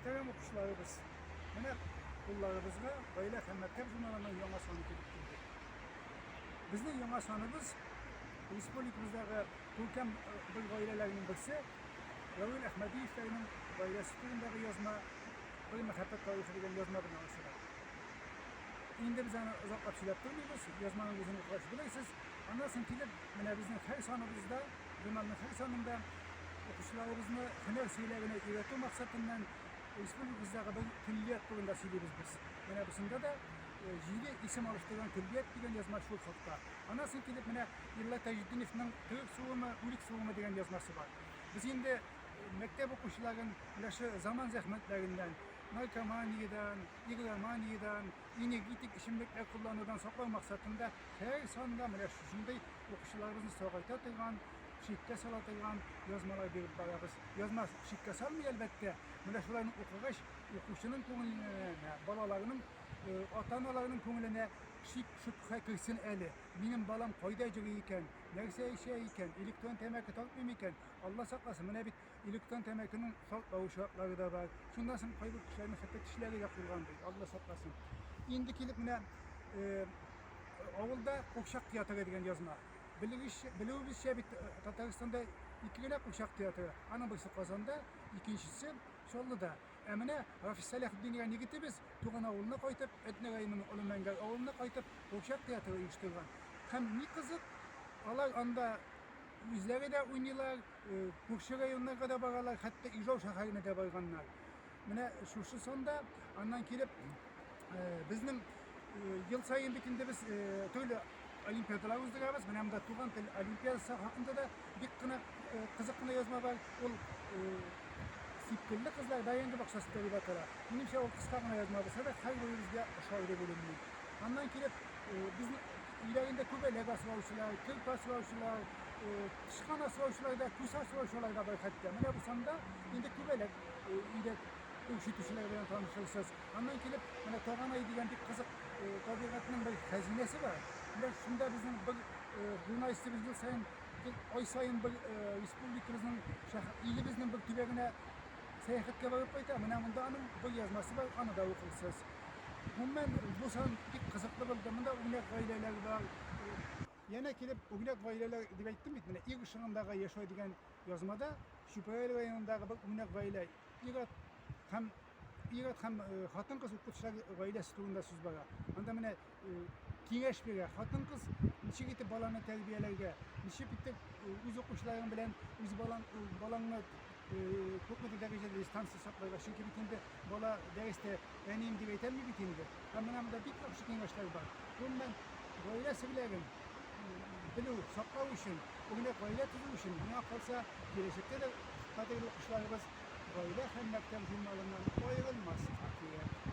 Мөхтәрәм укучыларыбыз, менә кулларыбызга Гаилә һәм мәктәп журналының яңа саны килеп килде. Безнең яңа саныбыз республикабыздагы күркәм бер гаиләләрнең берсе Равил Әхмәдиевләрнең гаиләсе турындагы язма Бер мәхәббәт тарихы дигән язма белән ачыла. Инде без аны озаклап сөйләп тормыйбыз, язманың үзен укыгач белерсез. Аннан соң килеп, менә безнең һәр саныбызда, журналның һәр санында укучыларыбызны һөнәр сөйләвенә өйрәтү максатыннан республикабыздагы бер көллият турында сөйлибез без. Менә бусында да җиде исем алыштырган көллият дигән язма шул хакта. Аннан соң килеп менә Илла Таҗетдиновның Төрек суымы, үлек суымы дигән язмасы бар. Без инде мәктәп укучыларын менә шу заман зәхмәтләреннән, наркоманиядән, игроманиядән, энергетик эчемлекләр кулланудан саклау максатында һәр санда менә шушындый укучыларыбызны сагайта торган, шиккә сала торган язмалар биреп барабыз. Язма шиккә салмый, әлбәттә. Менә шуларны укыгач, укучының күңеленә, балаларның, ата-аналарның күңеленә шик, шөбһә керсен әле. Минем балам кайда йөри икән, нәрсә эчә икән, электрон тәмәке тартмый микән? Алла сакласын, менә бит электрон тәмәкенең шартлау очраклары да бар. Шуннан соң кайбер кешеләрнең хәтта тешләре дә куйган ди, Алла сакласын. Инде килеп менә авылда курчак театры дигән язма. Белүебезчә бит Татарстанда ике генә курчак театры. Аның берсе Казанда, икенчесе Чаллыда. Ә менә Рафис Сәләхетдин дигән егетебез туган авылына кайтып, Әтнә районының Олы Мәңгәр авылына кайтып, курчак театры оештырган. Һәм ни кызык, алар анда үзләре дә уйныйлар, күрше районнарга да баралар, хәтта Ижау шәһәренә дә барганнар. Менә шушы санда аннан килеп безнең ел саен бит инде без төрле олимпиадалар уздырабыз. Менә монда туган тел олимпиадасы хакында да бик кына кызык кына язма бар. Ул Сипкелле кызлар бәрәңге бакчасында дип атала. Минемчә, ул кыска гына язма булса да, һәрберебезгә ошар дип уйлыйм мин. Аннан килеп, безнең өйләрендә күбәләк асраучылар, керпе асраучылар, тычкан асраучылар да, күсе асраучылар да бар хәтта. Менә бу санда инде күбәләк өйдә үрчетүчеләр белән танышырсыз. Аннан килеп, менә Таганай дигән бик кызык табигатьнең бер хәзинәсе бар. Менә шунда безнең бер журналистыбыз ел саен, ай саен бер республикабызның, илебезнең бер төбәгенә сәяхәткә барып кайта. Менә монда аның бер язмасы бар, аны да укырсыз. Гомумән, бу сан бик кызыклы булды. Монда үрнәк гаиләләр бар. Янә килеп, үрнәк гаиләләр дип әйттем бит, менә Ир ышыгындагы яшәү дигән язмада Чүпрәле районындагы бер үрнәк гаилә, ир-ат һәм ир-ат һәм хатын-кыз укытучылар гаиләсе турында сүз бара. Анда менә киңәш бирә. Хатын-кыз ничек итеп баланы тәрбияләргә, ничек итеп үз укучыларың белән үз балаң, балаңны күпмедер дәрәҗәдә дистанция сакларга. Чөнки бит инде бала дәрестә әнием дип әйтәлми бит инде. Һәм менә монда бик яхшы киңәшләр бар. Гомумән, гаилә серләрен белү, саклау өчен, үрнәк гаилә төзү өчен, миңа калса, киләчәктә дә кадерле укучыларыбыз Гаилә һәм мәктәп журналыннан аерылмаска кирәк.